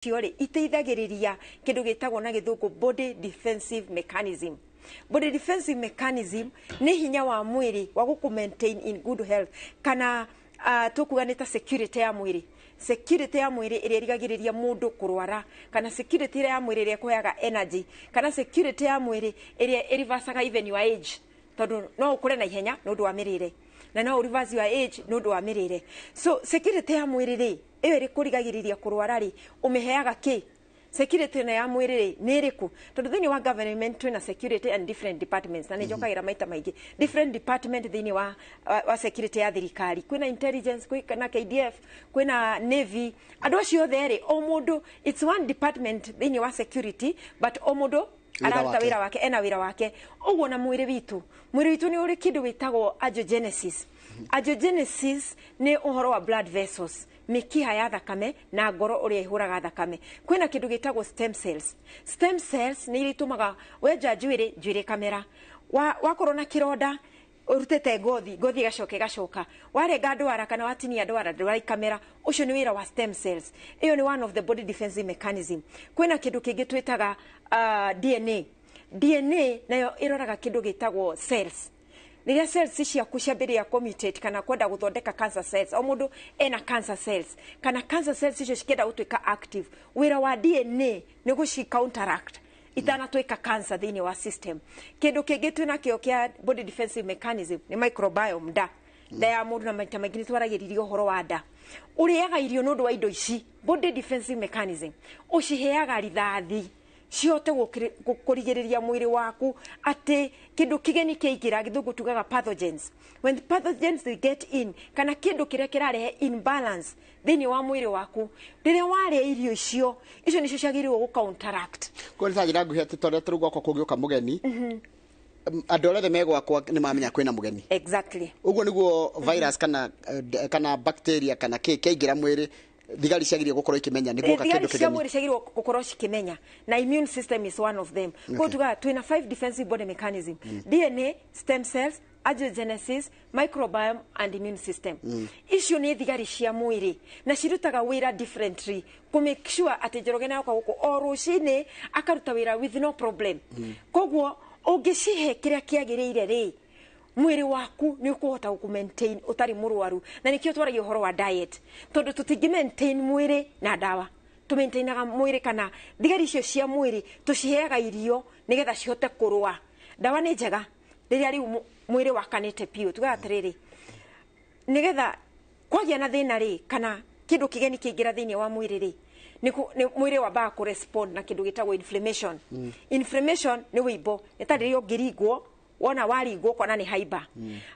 Icio rĩ iteithagĩrĩria kĩndũ gĩtagwo na Gĩthũngũ body defensive mechanism. Body defensive mechanism nĩ hinya wa mwĩrĩ wa gũkũ maintain in good health, kana tũkuga nĩ ta security ya mwĩrĩ, security ya mwĩrĩ ĩrĩa ĩrigagĩrĩria mũndũ kũrwara, kana security ĩrĩa ya mwĩrĩ ĩrĩa ĩkũheaga energy, kana security ya mwĩrĩ ĩrĩa ĩrivacaga even your age, tondũ no ũkũre na ihenya nĩ ũndũ wa mĩrĩre, na no ũreverse your age nĩ ũndũ wa mĩrĩre. So security ya mwĩrĩ rĩ, ĩyo ĩrĩ kũrigagĩrĩria kũrwara rĩ, ũmĩheaga kĩ? Security ĩno ya mwĩrĩ rĩ, nĩ ĩrĩkũ? Tondũ thĩinĩ wa government twĩna security and different departments, na nĩ njokagĩra maita maingĩ different department thĩinĩ wa security ya thirikari. Kwĩna intelligence, kwĩna KDF, kwĩna navy. Andũ acio othe rĩ, o mũndũ, it's one department thĩinĩ wa security, but o mũndũ wĩra araruta wake. Wĩra wake, ena wĩra wake. Ũguo na mwĩrĩ witũ, mwĩrĩ witũ nĩ ũrĩ kĩndũ wĩtagwo angiogenesis. Angiogenesis nĩ ũhoro wa blood vessels, mĩkiha ya thakame na ngoro ũrĩa ĩhũraga thakame. Kwĩna kĩndũ gĩtagwo stem cells. Stem cells nĩ iria itũmaga wenja njuĩrĩ, njuĩrĩ ĩkamera. Wakorwo na kĩronda, ũrutĩte ngothi, ngothi ĩgacoka ĩgacoka. Warenga ndwara kana watinia ndwara, ndwara ikamera. Ũcio nĩ wĩra wa stem cells. Ĩyo nĩ one of the body defensive mechanism. Kwĩna kĩndũ kĩngĩ twĩtaga DNA. DNA nayo ĩroraga kĩndũ gĩtagwo cells. Rĩrĩa cells ciaku ciambĩrĩria kũmutate kana kwenda gũthondeka cancer cells, o mũndũ ena cancer cells, kana cancer cells icio cikĩenda gũtuĩka active, wĩra wa DNA nĩ gũci counteract itanatuĩka cancer thĩinĩ wa system. Kĩndũ kĩngĩ twĩnakĩo kĩa body defensive mechanism nĩ microbiome, nda ya mũndũ, na maita maingĩ nĩ twaragĩrĩria ũhoro wa nda. Ũrĩaga irio nĩ ũndũ wa indo ici, body defensive mechanism, ũciheaga rithathi cihote kũrigĩrĩria mwĩrĩ waku atĩ kĩndũ kĩgeni kĩaingĩra. Gĩthũngũ tugaga pathogens. When the pathogens, they get in, kana kĩndũ kĩrĩa kĩrarehe imbalance thĩinĩ wa mwĩrĩ waku, rĩrĩa warĩa irio icio, icio nĩcio ciagĩrĩirwo gũ counteract. Kwa nĩ ta njĩra nguhĩ atĩ tondũ tarĩu gwakwa kũngĩũka mũgeni, andũ arĩa othe me gwakwa nĩ mamenya kwĩna mũgeni. Exactly. Ũguo nĩguo virus kana kana bacteria kana kĩ kĩaingĩra mwĩrĩ, thigari ciagĩrĩire gũkorwo ikĩmenya nĩ guoka thigari kĩndũ cia kĩgeni. Mwĩrĩ ciagĩrĩirwo gũkorwo cikĩmenya, na immune system is one of them. Koguo tugaga twĩna five defensive body mechanism: DNA, stem cells, angiogenesis, microbiome and immune system. Icio nĩ thigari cia mwĩrĩ na cirutaga wĩra differently kũ make sure atĩ Njoroge nĩaroka gũkũ o rũcinĩ akaruta wĩra with no problem. Koguo ũngĩcihe kĩrĩa kĩagĩrĩire rĩ, mwĩrĩ waku nĩ ũkũhota gũkũ maintain ũtarĩ mũrwaru. Na nĩkĩo twaragia ũhoro wa diet, tondũ tũtingĩ maintain mwĩrĩ na ndawa. Tũmaintainaga mwĩrĩ kana thigari icio cia mwĩrĩ tũciheaga irio nĩgetha cihote kũrũa. Ndawa nĩ njega rĩrĩa rĩu mwĩrĩ wakanĩte biũ. Tugaga atĩrĩrĩ, nĩgetha kwagĩa na thĩna rĩ, kana kĩndũ kĩgeni kĩingĩra thĩinĩ wa mwĩrĩ rĩ, nĩ mwĩrĩ wambaga kũrespond na kĩndũ gĩtagwo inflammation. Inflammation nĩ wĩimbo, nĩ ta rĩrĩa ũngĩringwo, wona waringwo ũkona nĩ haimba.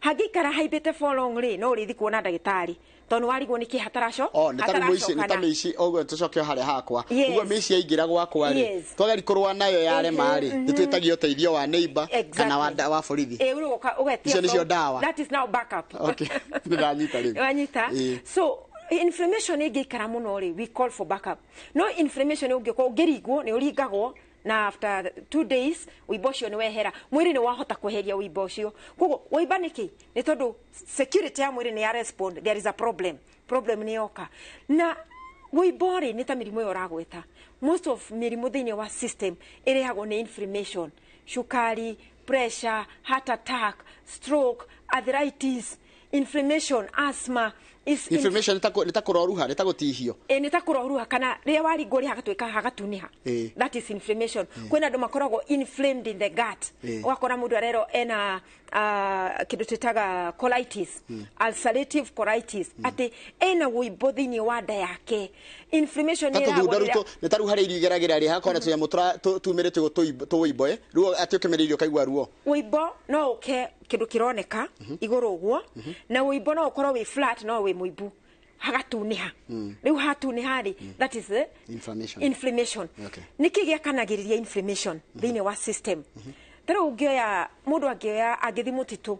Hangĩikara haimbĩte for long rĩ, no ũrĩthi kuona ndagĩtarĩ, tondũ nĩ warigwo nĩ kĩ hataraco. O nĩ ta rĩu mũici, nĩ ta hataracokana. Mĩici ũguo tũcoke o harĩa hakwa. Yes. Ũguo mĩici yaingĩra gwakwa rĩ, twageri kũrũa nayo yarema rĩ, nĩ twĩtagia ũteithio wa neighbor kana wa borithi. Ĩ, rĩu ũgetia Icio nĩcio ndawa. That is now backup. Okay, nĩ ndanyita rĩu. Wanyita? Ĩĩ. So inflammation ĩngĩikara mũno rĩ, we call for backup. No inflammation ũngĩkorwo ũngĩringwo, nĩ ũringagwo na after 2 days wĩimbo ũcio nĩ wehera, mwĩrĩ nĩ wahota kweheria wĩimbo ũcio. Koguo wĩimba nĩkĩ? Nĩ tondũ security ya mwĩrĩ nĩ ya respond, there is a problem, problem nĩ yoka. Na wĩimbo rĩ, nĩ ta mĩrimũ ĩyo ũragweta. Most of mĩrimũ thĩinĩ wa system ĩrehagwo nĩ inflammation: cukari, pressure, heart attack, stroke, arthritis, inflammation, asthma is Inflammation nĩ ta kũroruha, nĩ ta gũtihio. Ĩ, nĩ ta kũroruha, kana rĩrĩa waringwo rĩ, hagatuĩka hagatunĩha. That is inflammation. Kwĩna andũ makoragwo inflamed in the gut. Ũgakora mũndũ arerwo ena kĩndũ twĩtaga colitis, ulcerative colitis, atĩ ena wũimbo thĩinĩ wa nda yake. Inflammation ta nĩ tũthunda ĩragwo rĩu rĩrĩa nĩ ta rĩu harĩa irio igeragĩra rĩ, hakorwo na tũnyamũ tumĩrĩte ũguo tũwĩimbo ĩ ruo, atĩ ũkĩmĩrĩa irio ũkaigua ruo. Wũimbo no ũke kĩndũ kĩroneka igũrũ ũguo, na wũimbo no ũkorwo wĩ flat, no wĩ mũimbu hagatunĩha. Rĩu hatunĩha rĩ, that is the Inflammation. Inflammation. Nĩkĩ gĩakanagĩrĩria inflammation thĩinĩ wa system? Ta rĩu ũngĩoya mũndũ, angĩoya, angĩthi mũtitũ,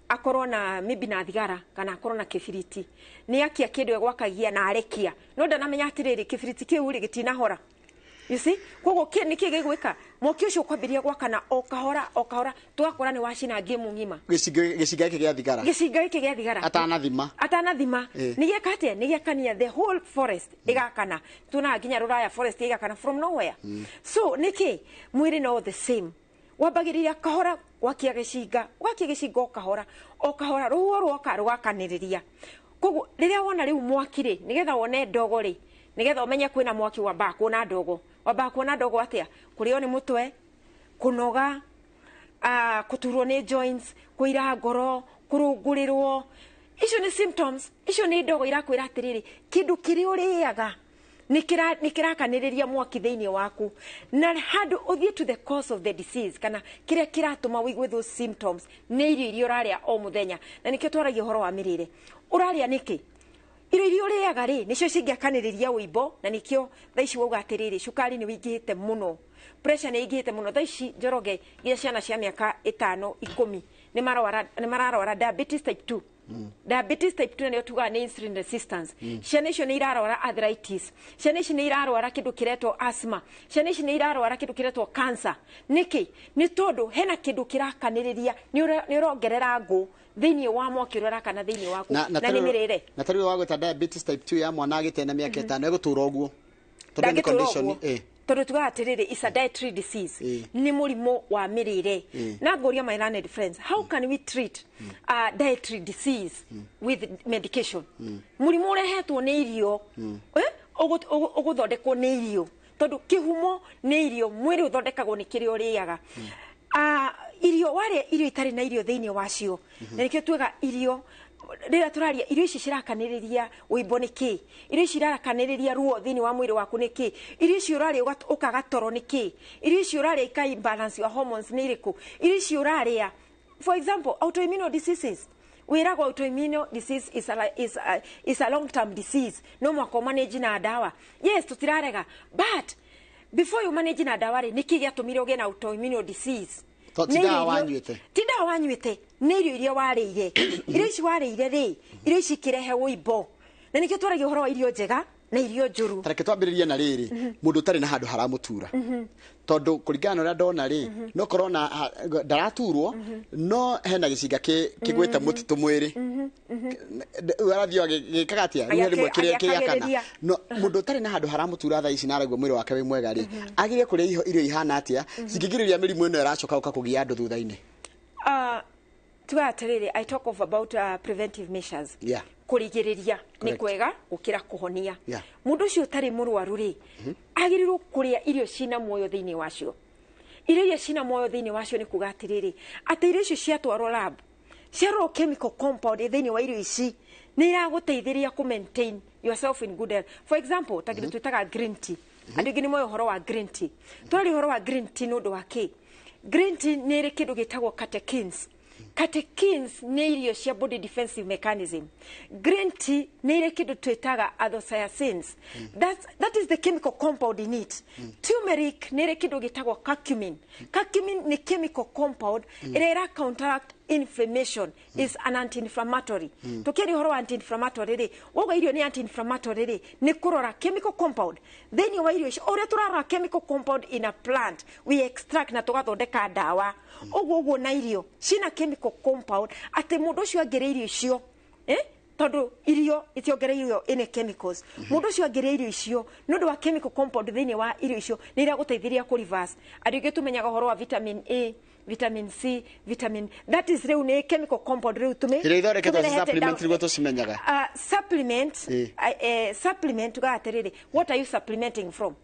akorwo na maybe na thigara kana akorwo na kĩbiriti, nĩ akia kĩndũ egwakagia na arekia, no ndanamenya atĩrĩrĩ, kĩbiriti kĩu rĩ, gĩtinahora. You see, koguo nĩkĩ gĩgwĩka mwaki ũcio ũkwambĩrĩria gwakana o kahora o kahora, tũgakora nĩ wacina ngĩmu ng'ima. Gĩcinga gĩkĩ gĩa thigara. Gĩcinga gĩkĩ gĩa thigara. Atanathima. Atanathima. Nĩ gĩeka atĩa? Nĩ gĩakania the whole forest ĩgakana. Tuonaga nginya rũraya forest ĩgakana from nowhere. So nĩkĩ mwĩrĩ no the same, wambagĩrĩria kahora gwakia gĩcinga, ũgakia gĩcinga o kahora o kahora, rũhuho rwoka rũgakanĩrĩria. Koguo rĩrĩa wona rĩu mwaki rĩ, nĩgetha wone ndogo rĩ, nĩgetha ũmenye kwĩna mwaki, wambaga kuona ndogo. Wambaga kuona ndogo atĩa? Kũrĩo nĩ mũtwe, kũnoga, kũturwo nĩ joints, kũira ngoro, kũrũngũrĩrwo. Icio nĩ symptoms, icio nĩ ndogo irakwĩra atĩrĩrĩ, kĩndũ kĩrĩa ũrĩaga nĩ kĩrakanĩrĩria mwaki thĩinĩ waku. Na handũ ũthiĩ to the cause of the disease, kana kĩrĩa kĩratũma ũigue those symptoms, nĩ irio iria ũrarĩa o mũthenya. Na nĩkĩo twaragia ũhoro wa mĩrĩre. Ũrarĩa nĩkĩ? Irio iria ũrĩaga rĩ, nĩcio cingĩakanĩrĩria ũimbo. Na nĩkĩo thaa ici wauga atĩrĩrĩ, cukari nĩ wĩingĩhĩte mũno, pressure nĩ ĩingĩhĩte mũno. Thaa ici, Njoroge, nginya ciana cia mĩaka 5, 10 nĩ mararwara diabetes type 2. Diabetes type 2 nĩyo tugaga nĩ insulin resistance. Ciana icio nĩ irarwara arthritis, ciana ici nĩ irarwara kĩndũ kĩretwo asthma, ciana ici nĩ irarwara kĩndũ kĩretwo cancer. Nĩkĩ? Nĩ tondũ hena kĩndũ kĩrakanĩrĩria, nĩ ũrongerera ngũ thĩinĩ wa mwaki ũrĩa ũrakana thĩinĩ waku, na nĩ mĩrĩre. Na tarĩu wagwĩta diabetes type 2 ya mwana agĩte na mĩaka 5, egũtũra ũguo tondũ nĩ Ndangĩtũra condition? ũguo. Tondũ tugaga atĩrĩrĩ, is a dietary disease. Nĩ mũrimũ wa mĩrĩre. Na ngũria my learned friends, how can we treat a dietary disease with medication? Mũrimũ ũrehetwo nĩ irio, ũgũthondekwo nĩ irio, tondũ kĩhumo nĩ irio. Mwĩrĩ ũthondekagwo nĩ kĩrĩa ũrĩaga. Irio warĩa, irio itarĩ na irio thĩinĩ wacio, na nĩkĩo tugaga irio, rĩrĩa tũraria irio ici cirakanĩrĩria ũimbo nĩ kĩ, irio ici irakanĩrĩria ruo thĩinĩ wa mwĩrĩ waku nĩ kĩ, irio ici ũrarĩa ũkaga toro nĩ kĩ, irio ici ũrarĩa ika imbalance your hormones nĩ irĩkũ, irio ici ũrarĩa, for example, autoimmune diseases. Wĩragwo autoimmune disease is a long term disease, no mwaka manage na ndawa. Yes, tutirarega, but before you manage na ndawa rĩ, nĩkĩ gĩatũmire ũgĩe na autoimmune disease? To ti Nĩ ndawa wanyuĩte. Ti ndawa wanyuĩte, nĩ irio iria warĩire. Irio ici warĩire rĩ, irio ici ikĩrehe ũimbo. Na nĩkĩo twaragia ũhoro wa irio njega na irio njũru. Tareke twambĩrĩrie na rĩrĩ, mũndũ ũtarĩ na handũ haramũtura, tondũ kũringana na ũrĩa ndona rĩ, no korwo na ndaraturwo, no hena gĩcinga kĩgwĩte mũtitũ mwĩrĩ, arathiĩ agĩkaga atĩa rĩu rĩmwe kĩrĩa kĩakana. Agĩakagĩrĩria. No mũndũ ũtarĩ na handũ haramũtura thaa ici na araigua mwĩrĩ wake wĩ mwega rĩ, agĩrĩire kũrĩa irio ihana atĩa cingĩgirĩrĩria mĩrimũ ĩno ĩracoka gũka kũgia andũ thutha-inĩ? Tugaga atĩrĩrĩ, I talk of about preventive measures. Kũrigĩrĩria nĩ kwega gũkĩra kũhonia. Mũndũ ũcio ũtarĩ mũrwaru rĩ, agĩrĩirwo kũrĩa irio cina muoyo thĩinĩ wacio. Irio iria cina muoyo thĩinĩ wacio nĩ kuga atĩrĩrĩ, atĩ irio icio ciatwarwo lab, ciarorwo chemical compound thĩinĩ wa irio ici nĩ iragũteithĩrĩria kũ maintain yourself in good health. For example, ta kĩndũ twĩtaga green tea. Andũ aingĩ nĩ moĩ ũhoro wa green tea. Tũraria ũhoro wa green tea nĩ ũndũ wa kĩ? Green tea nĩ ĩrĩ kĩndũ gĩtagwo catechins. Catechins nĩ irio cia body defensive mechanism. Green tea nĩ ĩrĩ kĩndũ twĩtaga anthocyanins. That is the chemical compound in it. Turmeric nĩ ĩrĩ kĩndũ gĩtagwo curcumin. Curcumin nĩ chemical compound ĩrĩa ĩra counteract inflammation, is an anti-inflammatory. Tũkĩaria ũhoro wa anti-inflammatory rĩ, wauga irio nĩ anti-inflammatory rĩ, nĩ kũrora chemical compound thĩinĩ wa irio icio. Ũrĩa tũrarora chemical compound in a plant, we extract na tũgathondeka ndawa. Ũguo ũguo na irio cina chemical compound, atĩ mũndũ ũcio angĩrĩa irio icio, tondũ irio itiongereirio any chemicals, mũndũ ũcio angĩrĩa irio icio, nĩ ũndũ wa chemical compound thĩinĩ wa irio icio nĩ iragũteithĩrĩria kũ reverse. Andũ aingĩ tũmenyaga ũhoro wa vitamin A, vitamin C, vitamin that is, rĩu nĩ chemical compound rĩu tũmĩ Iria ithondeketwo ci tũmĩrehete supplement nĩguo tũcimenyaga. Supplement. Supplement, tugaga atĩrĩrĩ, what are you supplementing from?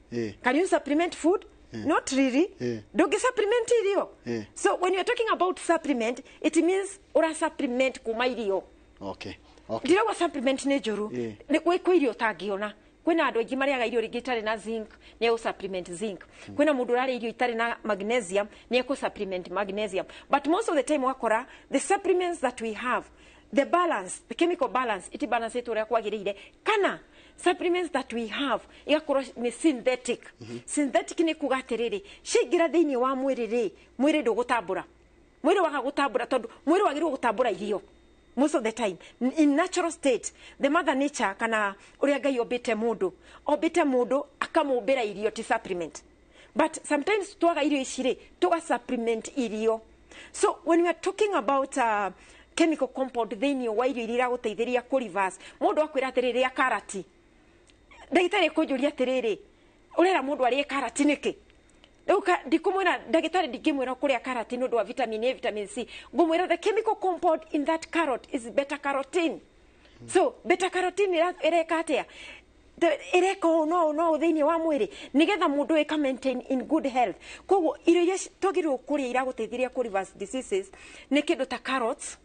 Can you supplement food? Not really. Ndũngĩ supplement irio. So when you're talking about supplement, it means ura supplement kuma irio. Ndirauga supplement nĩ njũru. Nĩ kwĩ irio ũtangĩona. Kwĩna andũ aingĩ marĩaga irio rĩngĩ itarĩ na zinc, nĩ egũ supplement zinc. Kwĩna mũndũ ũrarĩa irio itarĩ na magnesium, nĩ ekũ supplement magnesium. But most of the time wakora the supplements that we have, the balance, the chemical balance iti balance ũrĩa kwagĩrĩire, kana supplements that we have igakorwo nĩ synthetic. Synthetic nĩ kuga atĩrĩrĩ, ciaingĩra thĩinĩ wa mwĩrĩ rĩ, mwĩrĩ ndũgũtambũra. Mwĩrĩ waga gũtambũra, tondũ mwĩrĩ wagĩrĩirwo gũtambũra irio. Most of the time in natural state, the mother nature kana uria Ngai ombite mundu, ombite mundu akamumbira irio ti supplement. But sometimes twaga irio ici ri, tuga supplement irio. So when we are talking about chemical compound thiini wa irio iria iraguteithiria ku reverse, mundu akwira atiriri ya karati, ndagitari kunjuria atiriri, urera mundu arie karati niki? Riu ndikumwira ndagitari, ndingimwira kuria karati ni undu wa vitamin A, vitamin C. Ngumwira the chemical compound in that carrot is beta carotene. So beta carotene ĩreka atia? Ĩreka ũũ no ũũ no ũũ thĩinĩ wa mwĩrĩ nĩgetha mũndũ ĩka maintain in good health. Koguo irio iria twagĩrĩirwo kũrĩa iragũteithĩrĩria kũ reverse diseases nĩ kĩndũ ta carrots,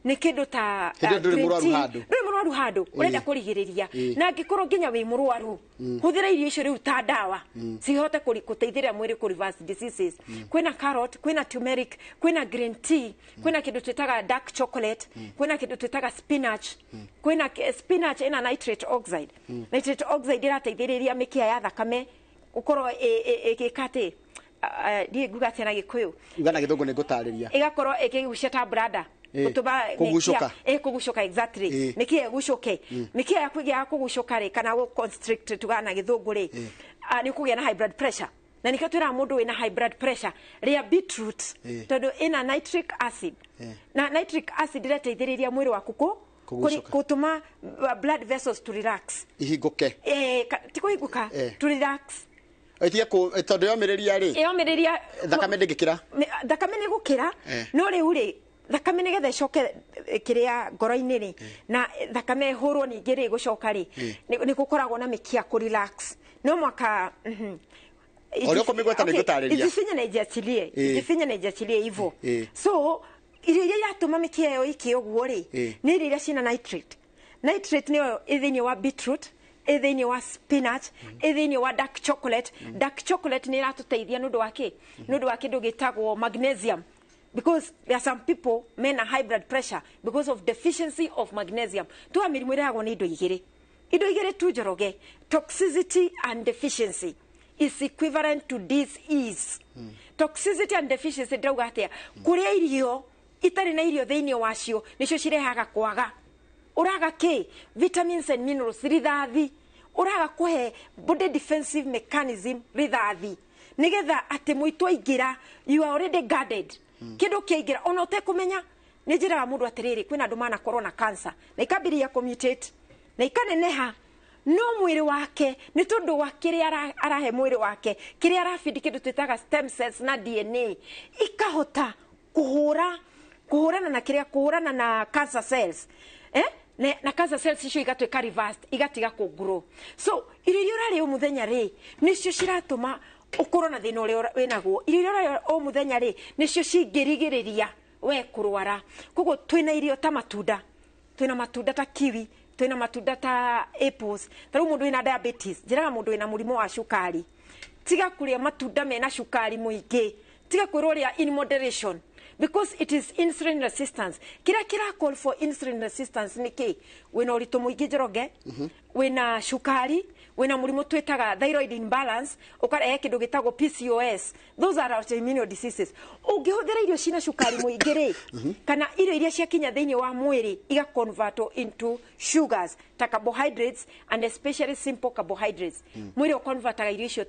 nĩ kĩndũ ta Hĩndĩ ĩyo ndũrĩ green mũrwaru tea. Handũ. Ndũrĩ mũrwaru handũ, ũrenda kũrigĩrĩria. Na angĩkorwo nginya wĩ mũrwaru, hũthĩra irio icio rĩu ta ndawa cihote gũteithĩrĩria mwĩrĩ kũ reverse diseases. Kwĩna carrot, kwĩna turmeric, kwĩna green tea, kwĩna kĩndũ twĩtaga dark chocolate, kwĩna kĩndũ twĩtaga spinach. Kwĩna spinach ĩna nitrate oxide. Nitrate oxide ĩrateithĩrĩria mĩkiha ya thakame gũkorwo ĩgĩka atĩ, ndiĩ nguga atĩa na Gĩkũyũ. Uga na Gĩthũngũ, nĩ ngũtarĩria. Ĩgakorwo ĩkĩgucia ta brada. Gũtũma Kũgucũka. Kũgucũka, exactly. Mĩkiha ĩgucũke. Mĩkiha yaku ĩngĩaga kũgucũka rĩ, kana gũ constrict tugaga na Gĩthũngũ rĩ, nĩ ũkũgĩa na high blood pressure. Na nĩkĩo twĩraga mũndũ wĩna high blood pressure, rĩa beetroot, tondũ ĩna nitric acid. Na nitric acid ĩrateithĩrĩria mwĩrĩ waku Kũgucũka. gũtũma blood vessels to relax. Ihingũke. Ti kũhingũka, to relax. Ĩtige tondũ yomĩrĩria rĩ, ĩyomĩrĩria, thakame ndĩngĩkĩra. Thakame nĩ gũkĩra. No rĩu rĩ, thakame nĩgetha ĩcoke kĩrĩa ngoro-inĩ rĩ, na thakame ĩhũrwo ningĩ rĩ, gũcoka rĩ, nĩ gũkoragwo na mĩkiha kũ relax no mwaka. Ũrĩa ũkũmĩgweta nĩ ngũtarĩria. Ijifinye na ijiachilie. Ijifinye na ijiachilie hivyo. So irio iria iratũma mĩkiha ĩyo ĩke ũguo rĩ, nĩ irio iria ciĩna nitrate. Nitrate nĩyo ĩ thĩinĩ wa beetroot, ĩ thĩinĩ wa spinach, ĩ thĩinĩ wa dark chocolate. Dark chocolate nĩ ĩratũteithia nĩ ũndũ wa kĩ? Nĩ ũndũ wa kĩndũ gĩtagwo magnesium, because there are some people mena high blood pressure because of deficiency of magnesium. Tuga mĩrimũ ĩrehagwo nĩ indo igĩrĩ, indo igĩrĩ tu, Njoroge: toxicity and deficiency is equivalent to disease. Toxicity and deficiency, ndĩrauga atĩa? Kũrĩa irio itarĩ na irio thĩinĩ wacio nĩcio cirehaga kwaga. Ũraga kĩ? Vitamins and minerals, rithathi. Ũraga kũhe body defensive mechanism rithathi nĩgetha atĩ mũitũ aingĩra, you are already guarded. Kĩndũ kĩaingĩra ona ũtekũmenya. Nĩ njĩraga mũndũ atĩrĩrĩ, kwĩna andũ manakorwo na cancer na ikambĩrĩria kũmutate na ikaneneha, no mwĩrĩ wake, nĩ tondũ wa kĩrĩa arahe mwĩrĩ wake, kĩrĩa arabindi, kĩndũ twĩtaga stem cells na DNA, ikahota kũhũra, kũhũrana na kĩrĩa, kũhũrana na cancer cells, eh? Na cancer cells icio igatuĩka reversed, igatiga kũ grow. So irio iria ũrarĩa o mũthenya rĩ, nĩcio ciratũma ũkorwo na thĩna ũrĩa wĩnaguo. Irio iria ũrarĩa o mũthenya rĩ, nĩcio cingĩrigĩrĩria we kũrwara. Koguo twĩna irio ta matunda, twĩna matunda ta kiwi, twĩna matunda ta apples. Ta rĩu mũndũ wĩna diabetes, njĩraga mũndũ wĩna mũrimũ wa cukari, tiga kũrĩa matunda mena cukari mũingĩ, tiga kwĩrwo rĩa in moderation, because it is insulin resistance. Kĩrĩa kĩra call for insulin resistance nĩ kĩ? Wĩna ũritũ mũingĩ, Njoroge, wĩna cukari, wĩna mũrimũ twĩtaga thyroid imbalance, ũkarehe kĩndũ gĩtagwo PCOS. Those are autoimmune diseases. Ũngĩhũthĩra irio cina cukari mũingĩ rĩ, kana irio iria ciakinya thĩinĩ wa mwĩrĩ iga convert into sugars ta carbohydrates, and especially simple carbohydrates, mwĩrĩ ũconvertaga irio icio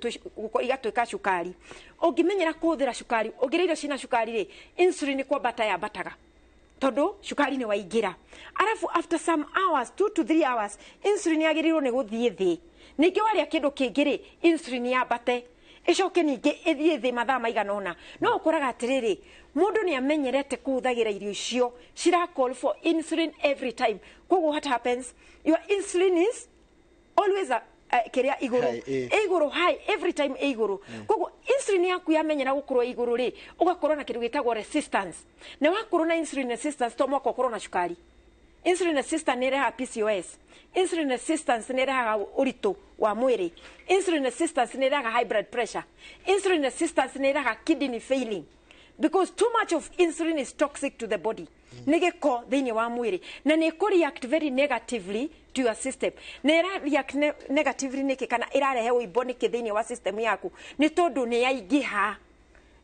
igatuĩka cukari. Ũngĩmenyera kũhũthĩra cukari, ũngĩrĩa irio cina cukari rĩ, insulin kwambata yambataga tondu cukari nĩ waingĩra. Arabu after some hours, 2 to 3 hours, insulin yagĩrĩirwo nĩ gũthiĩ thĩ. Ningĩ warĩa kĩndũ kĩngĩ rĩ, insulin yambate, ĩcoke ningĩ ĩthiĩ thĩ mathaa maigana ũna. No ũkoraga atĩrĩrĩ, mũndũ nĩ amenyerete kũhũthagĩra irio icio cira call for insulin every time. Koguo what happens, your insulin is always kĩrĩa igũrũ. High, eh. Ĩ igũrũ, high every time, ĩ igũrũ. Koguo insulin yaku yamenyera gũkorwo ĩ igũrũ rĩ, ũgakorwo na kĩndũ gĩtagwo resistance. Na wakorwo na insulin resistance, to mwaka ũkorwo na cukari. Insulin resistance nĩ ĩrehaga PCOS. Insulin resistance nĩ ĩrehaga ũritũ wa mwĩrĩ. Insulin resistance nĩ ĩrehaga high blood pressure. Insulin resistance nĩ ĩrehaga kidney failing, because too much of insulin is toxic to the body. Nĩ gĩko thĩinĩ wa mwĩrĩ na nĩ ĩkũ react very negatively to your system. Na ĩra react negatively nĩkĩ, kana ĩrarehe ũimbo nĩkĩ thĩinĩ wa system yaku? Nĩ tondũ nĩ yaingĩha.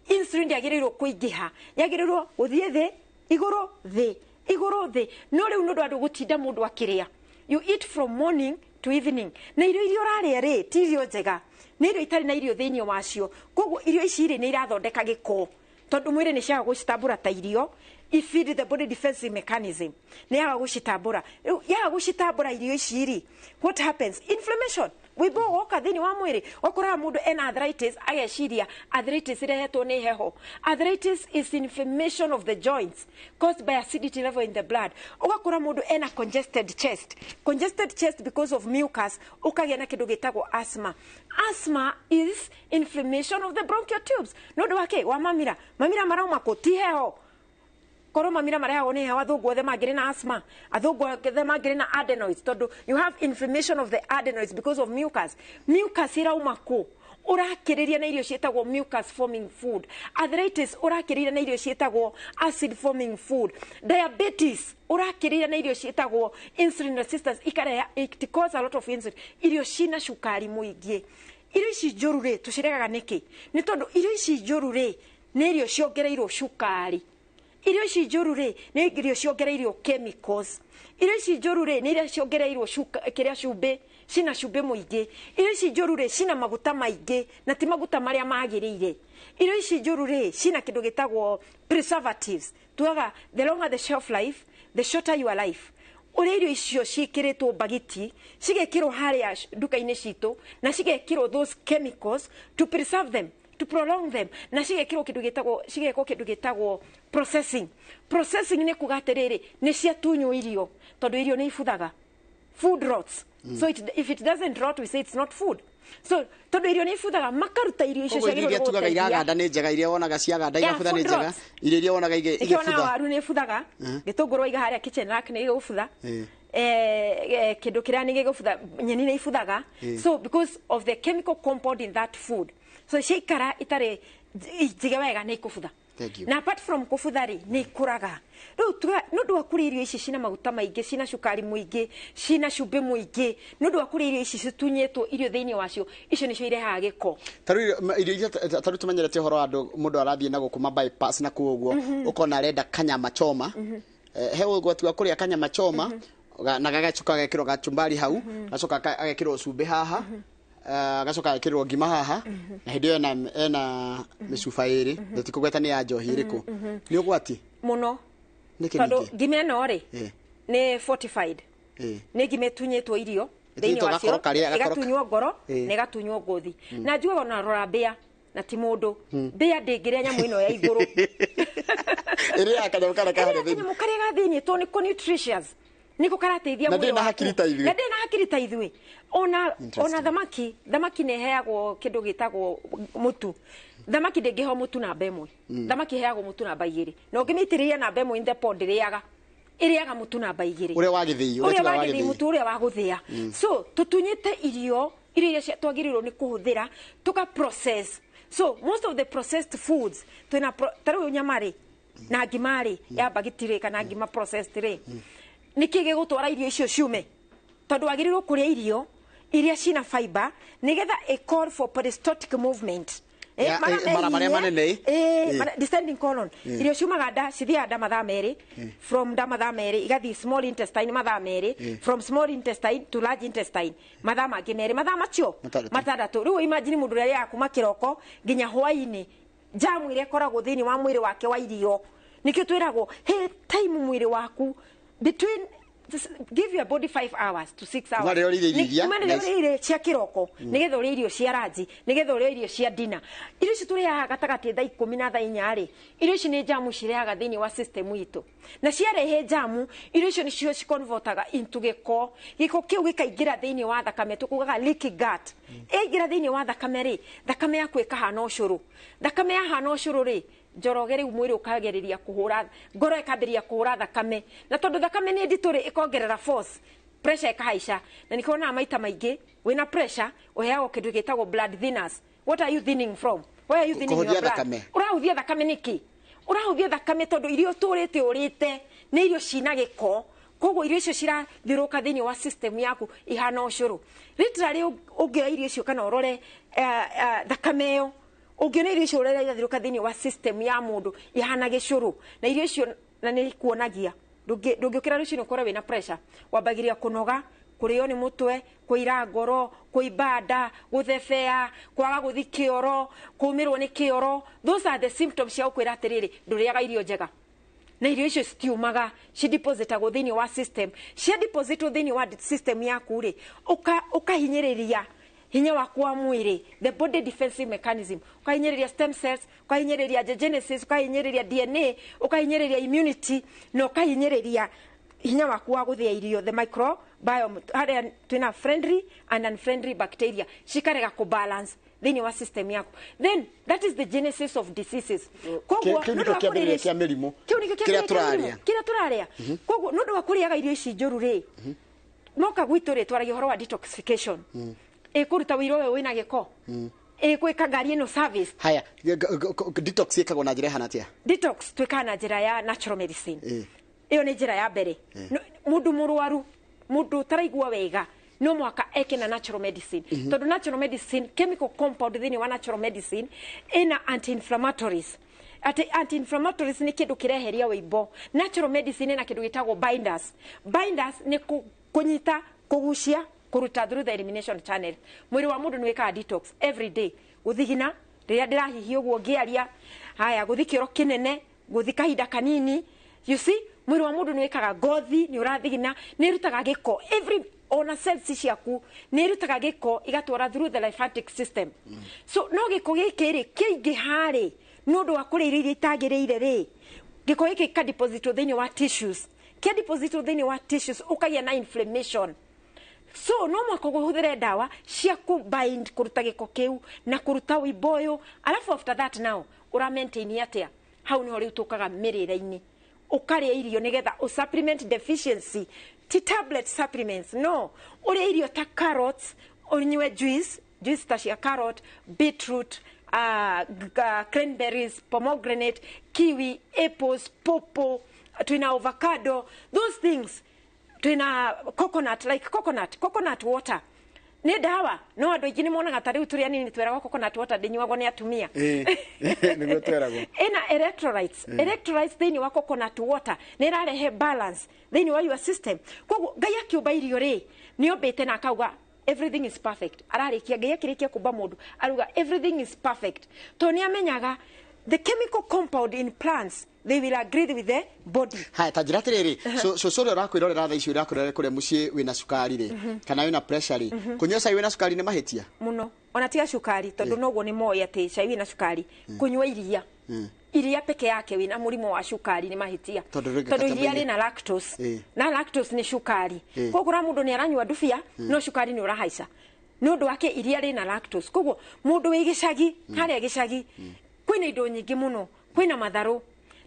Insulin ndĩagĩrĩirwo kũingĩha, yagĩrĩirwo gũthiĩ thĩ, igũrũ, thĩ, Igũrũ thĩ. No rĩu nĩ ũndũ andũ gũtinda mũndũ akĩrĩa, you eat from morning to evening, na irio iria ũrarĩa rĩ ti irio njega, nĩ irio itarĩ na irio thĩinĩ wacio. Koguo irio ici rĩ nĩ irathondeka gĩko, tondũ mwĩrĩ nĩ ciaga gũcitambũra ta irio. I feed the body defensive mechanism nĩ yaga gũcitambũra. Rĩu yaga gũcitambũra irio ici rĩ, what happens? Inflammation, wĩimbo woka thĩinĩ wa mwĩrĩ. Ũkoraga mũndũ ena arthritis, ageciria arthritis ĩrehetwo nĩ heho. Arthritis is inflammation of the joints caused by acidity level in the blood. Ũgakora mũndũ ena congested chest, congested chest because of mucus, ũkagĩa na kĩndũ gĩtagwo asthma. Asthma is inflammation of the bronchial tubes. Nĩ ũndũ wa kĩ? Wa mamira. Mamira marauma kũ? Ti heho. Korwo mamira marehagwo nĩ heho, athũngũ othe mangĩrĩ na asthma, athũngũ othe mangĩrĩ na adenoids, tondũ you have inflammation of the adenoids because of mucus. Mucus ĩrauma kũ? Ũrakĩrĩria na irio ciĩtagwo mucus forming food. Arthritis ũrakĩrĩria na irio ciĩtagwo acid forming food. Diabetes ũrakĩrĩria na irio ciĩtagwo insulin resistance, ikareha, it cause a lot of insulin, irio cina cukari mũingĩ. Irio ici njũru rĩ, tũciregaga nĩkĩ? Nĩ tondũ irio ici njũru rĩ nĩ irio ciongereirwo cukari. Irio ici njũru rĩ nĩ irio ciongereirwo chemicals. Irio ici njũru rĩ nĩ iria ciongereirwo kĩrĩa, cumbĩ, cina cumbĩ mũingĩ. Irio ici njũru rĩ cina maguta maingĩ na ti maguta marĩa magĩrĩire. Irio ici njũru rĩ cina kĩndũ gĩtagwo preservatives. Tugaga the longer the shelf life, the shorter your life. Ũrĩa irio icio ciĩkĩrĩtwo mbagiti, cigekĩrwo harĩa nduka-inĩ citũ, na cigekĩrwo those chemicals to preserve them, to prolong them, na cigekĩrwo kĩndũ gĩtagwo, cigekwo kĩndũ gĩtagwo processing. Processing nĩ kuga atĩrĩrĩ, nĩ ciatunywo irio, tondũ irio nĩ ibuthaga. Food rots. So if it doesn't rot, we say it's not food. So tondũ irio nĩ ibuthaga, makaruta irio icio. Koguo irio iria ciagĩrĩirwo tugaga gũteithia. iraganda nĩ njega, iria wonaga ciaganda Yeah, igabutha nĩ food njega, rots. irio iria wonaga Nĩkĩo ona igĩbutha. Waru nĩ ibuthaga, gĩtũngũrũ waiga harĩa kitchen rack nĩ gĩgũbutha. Kĩndũ kĩrĩa nĩ gĩgũbutha, nyeni nĩ ibuthaga. So because of the chemical compound in that food, so ciaikara itarĩ njige wega nĩ ikũbutha. Thank you. Na apart from kũbutha rĩ, nĩ ikũraga. Rĩu tuga nĩ ũndũ wa kũrĩa irio ici cina maguta maingĩ, cina cukari mũingĩ, cina cumbĩ mũingĩ, nĩ ũndũ wa kũrĩa irio ici citunyĩtwo irio thĩinĩ wacio, icio nĩcio irehaga gĩko. Tarĩu irio iria tarĩu tũmenyerete ũhoro wa andũ, mũndũ arathiĩ na gũkũ ma bypass na kũu ũguo, ũkona arenda kanyama choma. He ũgwati wa kũrĩa kanyama choma na gagacoka gagekĩrwo gachumbari hau, gacoka agekĩrwo cumbĩ haha, gacoka agekĩrwo ngima haha, na hĩndĩ ĩyo ena mĩcuba ĩrĩ na tikũgweta nĩ ya njohi ĩrĩkũ. Nĩ ũgwati? Mũno. Nĩkĩ? Tondũ Ningĩ ngima ĩno rĩ nĩ fortified, nĩ ngima ĩtunyĩtwo irio thĩinĩ Ĩtunyĩtwo wacio, gakoro karĩa- ĩgatunywo ngoro na ĩgatunywo ngothi. Na njugaga ona rora mbĩa, na ti mũndũ, mbĩa ndĩngĩrĩa nyamũ ĩno ya igũrũ. Ĩrĩa kanyamũ karĩa kaharĩa Ĩrĩa thĩinĩ. kanyamũ karĩa ga thĩinĩ, tondũ nĩko nutritious, nĩko karateithia Na mwĩrĩ ndĩrĩ na waku. hakiri ta ithuĩ. Na ndĩrĩ na hakiri ta ithuĩ. Ona Interesting. thamaki nĩ ĩheagwo kĩndũ gĩtagwo mũtu. Thamaki ndĩngĩheo mũtu namba ĩmwe. Thamaki ĩheagwo mũtu namba igĩrĩ, na ũngĩmĩitĩrĩria namba ĩmwe in the pot, ndĩrĩaga. Ĩrĩaga mũtu namba igĩrĩ. Ũrĩa wa gĩthĩi, ũrĩa ũrĩa tugaga wa wa gĩthĩi, gĩthĩi. Mũtu ũrĩa wa gũthĩa. So tũtunyĩte irio iria twagĩrĩirwo nĩ kũhũthĩra, tũka process. So most of the processed foods twĩna ta rĩu nyama rĩ na ngima rĩ ya mbagiti rĩ, kana ngima processed rĩ, nĩkĩ gĩgũtwara irio icio ciume? Tondũ wagĩrĩirwo kũrĩa irio iria cina fiber nĩgetha ĩ call for peristaltic movement. Ya, mara mara marĩa mehinya, manene, descending colon. Irio ciumaga nda, cithiaga nda mathaa merĩ, from nda mathaa merĩ igathiĩ small intestine mathaa merĩ, from small intestine to large intestine mathaa mangĩ merĩ, mathaa macio Matandatũ. matandatũ. Rĩu imagine mũndũ ũrĩa arĩaga kuma kĩroko nginya hwaĩ-inĩ, jamu ĩrĩa ĩkoragwo thĩinĩ wa mwĩrĩ wake wa irio. Nĩkĩo twĩragwo he time mwĩrĩ waku between, just give your body 5 hours to 6 hours. Kuma rĩrĩa ũrĩire irio iria, Kuma rĩrĩa nice. ũrĩire cia kĩroko, nĩgetha ũrĩe irio cia ranji, nĩgetha ũrĩe irio cia dinner. Irio ici tũrĩaga gatagatĩ thaa 10 na thaa 4 rĩ, irio ici nĩ jamu cirehaga thĩinĩ wa system itũ, na ciarehe jamu, irio icio nĩcio ciconvertaga into gĩko. Gĩko kĩu gĩkaingĩra thĩinĩ wa thakame, tũkugaga leaky gut. Ĩingĩra thĩinĩ wa thakame rĩ, thakame yaku ĩkahana ũcũrũ. Thakame yahana ũcũrũ rĩ, Njoroge, rĩu mwĩrĩ ũkagĩrĩria kũhũra, ngoro ĩkambĩrĩria kũhũra thakame, na tondũ thakame nĩ nditũ rĩ, ĩkongerera force, pressure ĩkahaica. Na nĩkĩo wonaga maita maingĩ wĩna pressure ũheagwo kĩndũ gĩtagwo blood thinners. What are you thinning from? Why are you thinning your Kũhũthia blood? thakame. Ũrahũthia thakame nĩkĩ? Ũrahũthia thakame tondũ irio ũtũrĩte ũrĩte nĩ irio cina gĩko. Koguo irio icio cirathiũrũrũka thĩinĩ wa system yaku ihana ũcũrũ. Literally ũngĩoya irio icio kana ũrore thakame ĩyo, ũngĩona irio icio ũrĩa irathiũrũrũka thĩinĩ wa system ya mũndũ ihana gĩcũrũ, na irio icio na nĩ ikuonagia. Ndũngĩũkĩra rũcinĩ ũkore wĩna pressure. Wambagĩria kũnoga, kũrĩo nĩ mũtwe, kũira ngoro, kũimba nda, gũthebea, kwaga gũthi kĩoro, kũmĩrwo nĩ kĩoro. Those are the symptoms cia gũkwĩra atĩrĩrĩ, ndũrĩaga irio njega. Na irio icio citiumaga, cidepositagwo thĩinĩ wa system. Cia depositwo thĩinĩ wa system yaku rĩ, ũkahinyĩrĩria hinya waku wa mwĩrĩ, the body defensive mechanism, ũkahinyĩrĩria stem cells, ũkahinyĩrĩria angiogenesis, ũkahinyĩrĩria DNA, ũkahinyĩrĩria immunity, na ũkahinyĩrĩria hinya waku wa gũthĩa irio, the microbiome, harĩa twĩna friendly and unfriendly bacteria, cikarega kũbalance thĩinĩ wa system yaku. Then that is the genesis of diseases. Koguo Kĩu nĩ ũndũ nĩkĩo wa kĩambĩrĩria kũrĩa kĩa mĩrimũ kĩu nĩkĩo kĩrĩa kĩambĩrĩria kĩa tũrarĩa. mĩrimũ kĩrĩa tũrarĩa. Koguo nĩ ũndũ wa kũrĩaga irio ici njũru rĩ, moka gwitũ rĩ, twaragia ũhoro wa detoxification. Ĩkũruta wĩira ũyũ wĩna gĩko, ĩkwĩka ngari ĩno service. Haya, detox ĩkagwo na njĩra ĩhana atĩa? Detox twĩkaga na njĩra ya natural medicine. Ĩyo nĩ njĩra ya mbere. Mũndũ mũrwaru, mũndũ ũtaraigua wega, no mũhaka eke na natural medicine, tondũ natural medicine, chemical compound thĩinĩ wa natural medicine ĩna anti-inflammatories. Atĩ anti-inflammatories nĩ kĩndũ kĩreheria wĩimbo. Natural medicine ĩna kĩndũ gĩtagwo binders. Binders nĩ kũnyita, kũgucia, kũruta through the elimination channel. Mwĩrĩ wa mũndũ nĩ wĩkaga detox every day. Gũthigina rĩrĩa ndĩrahihia ũguo ngĩaria, haya, gũthi kĩoro kĩnene, gũthi kahinda kanini, you see, mwĩrĩ wa mũndũ nĩ wĩkaga, ngothi nĩ ũrathigina, nĩ ĩrutaga gĩko every, ona cells ciaku nĩ ĩrutaga gĩko igatwara through the lymphatic system. So no gĩko gĩkĩ rĩ, kĩingĩha rĩ, nĩ ũndũ wa kũrĩa irio iria itagĩrĩire rĩ, gĩko gĩkĩ gĩkadepositwo thĩinĩ wa tissues. Kĩadepositwo thĩinĩ wa tissues, ũkagĩa na inflammation. So no mwaka ũhũthĩre ndawa cia kũbind, kũruta gĩko kĩu na kũruta wimbo ũyũ. Alafu after that now ũra maintain atĩa? Hau nĩho rĩu tũkaga mĩrĩre-inĩ, ũkarĩa irio nĩgetha ũ supplement deficiency. Ti tablet supplements, no ũrĩe irio ta carrots, ũnyue juice ta cia carrot, beetroot, cranberries, pomegranate, kiwi, apples, pawpaw, twina avocado, those things, twina coconut, like coconut water nĩ ndawa. No andũ aingĩ nĩ monaga ta rĩu tũrĩ anini tweragwo coconut water ndĩnyuagwo nĩ atumia. Nĩguo tweragwo. Ĩna electrolytes. Electrolytes thĩinĩ wa coconut water nĩ ĩrarehe balance thĩinĩ wa your system. Koguo Ngai akĩũmba irio rĩ, nĩ ombĩte na akauga everything is perfect. Ararĩkia, Ngai akĩrĩkia kũmba mũndũ, aruga everything is perfect, tondũ nĩ amenyaga the chemical compound in plants, they will agree with the body. Haya, ta njĩra atĩrĩrĩ, cũcũ ũrĩa ũrakwĩrorera thaa ici, ũrakwĩrorera kũrĩa mũciĩ, wĩna cukari rĩ, kana wĩna pressure rĩ, kũnyua cai wĩna cukari nĩ mahĩtia? Muno. Ona tiga cukari, tondũ noguo nĩ moĩ atĩ cai wĩna cukari, kũnyua iria peke yake wĩna mũrimũ wa cukari nĩ mahĩtia. Tondũ rĩngĩ Tondũ iria kata rĩna lactose, na lactose nĩ cukari. Koguo ũrĩa mũndũ nĩ aranyua ndubia, no cukari nĩ ũrahaica nĩ ũndũ wake, iria rĩna lactose. Koguo mũndũ wĩ gĩcagi, harĩa gĩcagi kwĩna indo nyingĩ mũno, kwĩna matharũ,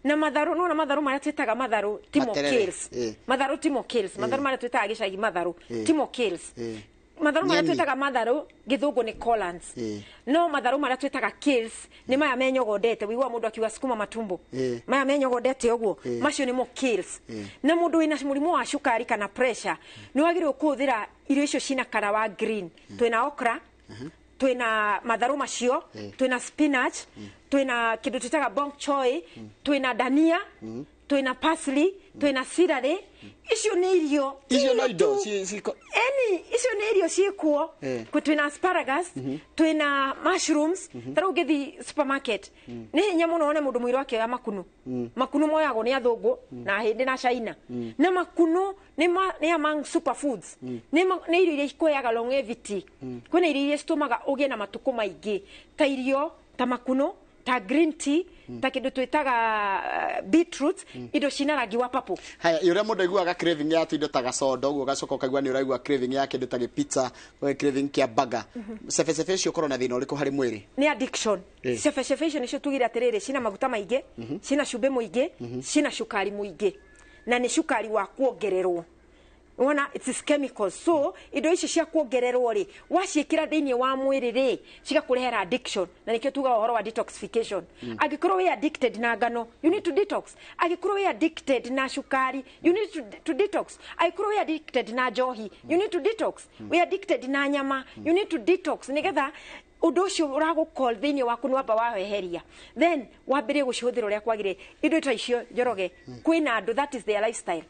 na matharũ, nona matharũ marĩa twĩtaga matharũ timo Materere. kales. Matharũ timo kales, matharũ marĩa twĩtaga gĩcagi matharũ timo kales. Matharũ marĩa Nyeni. twĩtaga matharũ gĩthũngũ nĩ collards. No matharũ marĩa twĩtaga kales nĩ maya menyogondete, wĩigua mũndũ akiuga sukuma matumbo, maya menyogondete ũguo, macio nĩmo kales. Na mũndũ wĩna mũrimũ wa cukari kana pressure nĩ wagĩrĩirwo kũhũthĩra irio icio cina kara wa green. Twĩna okra, twĩna matharũ macio, twĩna spinach, twĩna kĩndũ twĩtaga bok choy, twĩna dania, twĩna parsley, twĩna celery. Icio nĩ irio Icio no irio indo tu. Eni icio nĩ irio ciĩkuo. Twĩna asparagus, twĩna mushrooms. Ta rĩu ũngĩthiĩ supermarket, nĩ hinya mũno wone mũndũ mũirũ akĩoya makunu. Makunu moyagwo nĩ athũngũ na hĩndĩ na China, na makunu nĩ among superfoods, nĩ irio iria ikũheaga longevity. Kwĩna irio iria citũmaga ũgĩe na matukũ maingĩ, ta irio ta makuno, ta green tea, ta kĩndũ twĩtaga beetroot, indo cina rangi wa purple. Haya, ũrĩa mũndũ aiguaga craving ya tuindo ta gacondo ũguo, ũgacoka ũkaigua nĩ ũraigua craving ya kĩndũ ta gĩpizza, craving kĩa burger, cebecebe icio ũkorwo na thĩna ũrĩkũ harĩ mwĩrĩ? Nĩ addiction. Cebecebe icio nĩcio tugire atĩrĩrĩ, cina maguta maingĩ, cina cumbĩ mũingĩ, cina cukari mũingĩ, na nĩ cukari wa kuongererwo. Wona, it is chemicals. So indo ici cia kuongererwo rĩ, waciĩkĩra thĩinĩ wa mwĩrĩ rĩ, cigakũrehera addiction, na nĩkĩo tugaga ũhoro wa detoxification. Angĩkorwo wĩ addicted na ngano, you need to detox. Angĩkorwo wĩ addicted na cukari, you need to detox. Angĩkorwo wĩ addicted na njohi, you need to detox. Wĩ addicted na nyama, you need to detox, nĩgetha Ũndũ ũcio ũragũcall thĩinĩ waku nĩ wamba waweheria, then wambĩrĩrie gũcihũthĩra ũrĩa kwagĩrĩire. Indo ta icio, Njoroge, kwĩna andũ that is their lifestyle,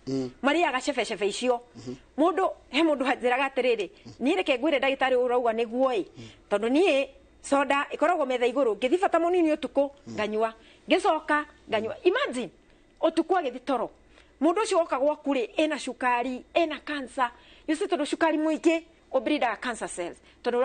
marĩaga cebecebe icio. Mũndũ, he mũndũ anjĩraga atĩrĩrĩ, niĩ reke ngwĩre ndagĩtarĩ, ũrauga nĩguo ĩ, tondũ niĩ soda ĩkoragwo metha igũrũ, ngĩthiĩ bata mũnini ũtukũ nganyua, ngĩcoka nganyua. Imagine ũtukũ agĩthiĩ toro, mũndũ ũcio woka gwaku rĩ, ĩna cukari, ĩna cancer. You see, tondũ cukari mũingĩ ũbreedaga cancer cells, tondũ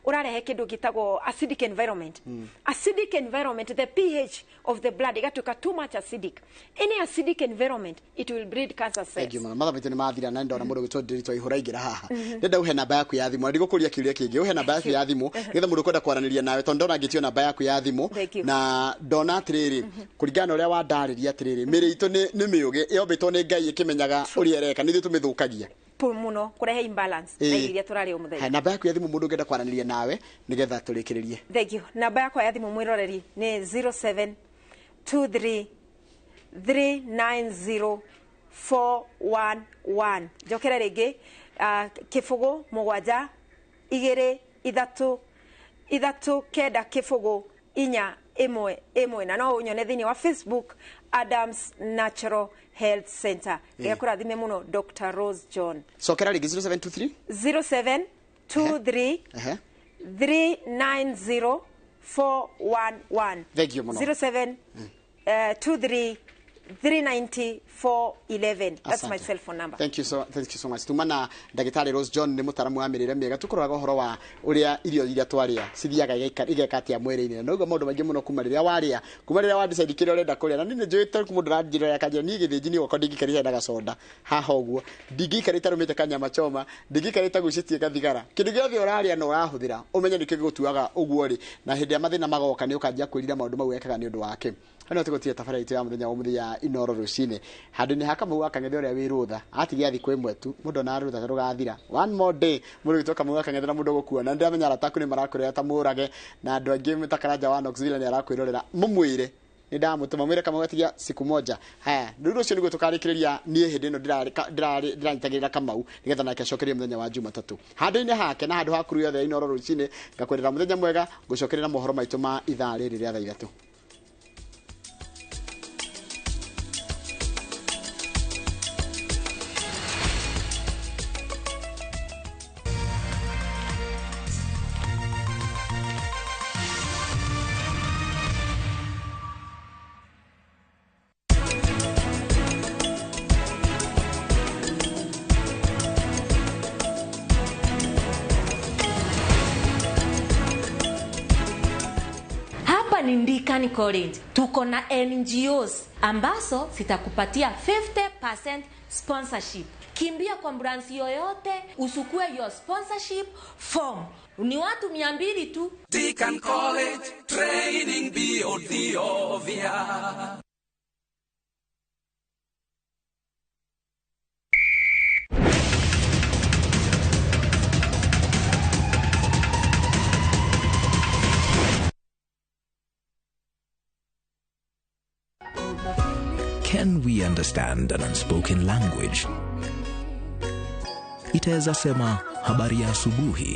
ũrarehe kĩndũ gĩtagwo acidic environment. Acidic environment, the pH of the blood ĩgatuĩka too much acidic. Any acidic environment, it will breed cancer cells. Thank you mũno. Mathaa maitũ nĩ mathira na ndona mũndũ gwĩtwo Ndĩritũ Aihũra aingĩra haha. Ndenda ũhe namba yaku ya thimũ na ndigũkũria kĩũria kĩngĩ, ũhe namba yaku ya thimũ nĩgetha mũndũ ũkwenda kwaranĩria nawe, tondũ ndona ngĩtio namba yaku ya thimũ. Thank you. Na ndona atĩrĩrĩ, kũringana na ũrĩa wandarĩria atĩrĩrĩ, mĩrĩ itũ nĩ mĩũgĩ, yombĩtwo nĩ Ngai ĩkĩmenyaga ũrĩa ĩreka, nĩ ithuĩ tũmĩthũkagia. Mũno kũrehe imbalance na irio iria tũrarĩa o mũthenya. Haya, namba yaku ya thimũ, mũndũ ũngĩenda kwaranĩria nawe nĩgetha tũrĩkĩrĩrie. Thank you. Namba yakwa ya thimũ, mwĩroreri, nĩ 0723 390 411. Njokere rĩngĩ, 0 7 2 3 3 9 0 4 1 1. Na no ũnyone thĩinĩ wa Facebook, Adams Natural Health Center. Ngai akũrathime mũno, Dr Rose John. Cokera rĩngĩ, 0723. 0723 390 411. Thank you mũno. 07 23 390 411. That's my Asante. cell phone number. Thank you so much. Tuma na ndagĩtarĩ Rose John, nĩ mũtaramu wa mĩrĩre mĩega. Tũkũroraga ũhoro wa ũrĩa irio iria twarĩa cithiaga igeka atĩa mwĩrĩ-inĩ, na noguo maũndũ maingĩ mũno kuma rĩrĩa warĩa, kuma rĩrĩa wa decide kĩrĩa ũrenda kũrĩa. Na niĩ nĩ njũĩ ta mũndũ aranjĩra akanjĩra, niĩ gĩthĩnji niĩ gwakwa ndingĩikarĩte na gacoda haha ũguo, ndingĩikarĩte arũmĩte kanyama choma, ndingĩikarĩte gucĩtie gathigara. Kĩndũ gĩothe ũrarĩa na ũrahũthĩra, ũmenye nĩkĩo gĩgũtuaga ũguo rĩ, na hĩndĩ ya mathĩna magoka nĩ ũkanjia kwĩrira maũndũ mau wekaga nĩ ũndũ wake. Hano tũgũtige tabarĩra itũ ya mũthenya wa mũthenya ya Inoro rũcinĩ handũ-inĩ ha Kamau wa Kang'ethe ũrĩa wĩ rũtha atigia thikũ ĩmwe tu, mũndũ ona rũtha ta rũgathira. One more day, mũndũ gwĩtwo Kamau wa Kang'ethe na mũndũ gũkuona, ndĩramenya arata aku nĩ marakũrĩra ta mũrage, na andũ angĩ ta Karanja wa Knoxville nĩ arakwĩrorera, mũmwĩre nĩ ndamũtũma, mwĩre Kamau atigia siku moja. Haya, rĩu rũciũ nĩguo tũkarĩkĩrĩria. Niĩ hĩndĩ ĩno ndĩranyitagĩrĩra Kamau nĩgetha nake acokerie mũthenya wa Jumatatũ handũ-inĩ hake na handũ ha kuru yothe ya Inoro rũcinĩ. Ngakwĩrĩra mũthenya mwega, ngũcokerera mohoro maitũ ma ithaa rĩrĩ rĩa thaa 3. Hapa ni Ndikani College. Tuko na NGOs ambazo zitakupatia 50% sponsorship. Kimbia kwa branch yoyote usukue your sponsorship form. Ni watu 200 tu. Deacon College, training beyond the obvious. Can we understand an unspoken language? Itaweza sema habari ya asubuhi.